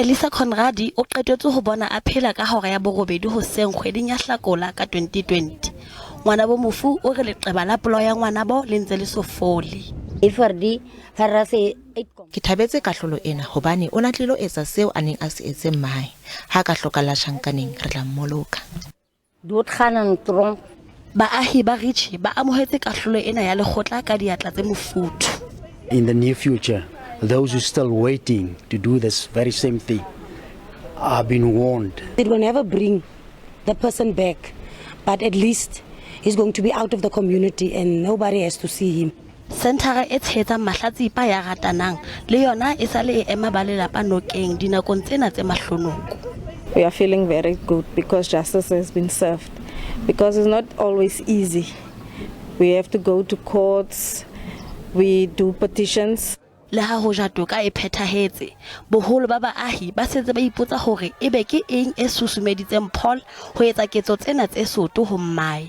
Elisa Conradi o qetetse ho bona a phela ka hora ya 8 hoseng kgweding ya Hlakola ka 2020. Ngwanabo mofu o re leqeba la polao ya ngwanabo le ntse le so fole. Ke thabetse kahlolo ena hobane o na tlilo etsa seo a neng a se etse mmae. Ha ka hlokalla tjhankaneng re tla mmoloka. Baahi ba Ritchie ba amohetse kahlolo ena ya lekgotla ka diatla tse mofuthu. In the near future, those who are still waiting to do this very same thing are being warned. It will never bring the person back, but at least he's going to be out of the community and nobody has to see him. Senthara e tshehetsang mahlatsipa ya Ratanang le yona e sale e ema ba lelapa nokeng dinakong tsena tse mahlonoko. We are feeling very good because justice has been served. Because it's not always easy. We have to go to courts, we do petitions. Le ha hoja toka e phethahetse, boholo ba baahi ba setse ba ipotsa hore ebe ke eng e susumeditseng Paul ho etsa ketso tsena tse soto ho mmae.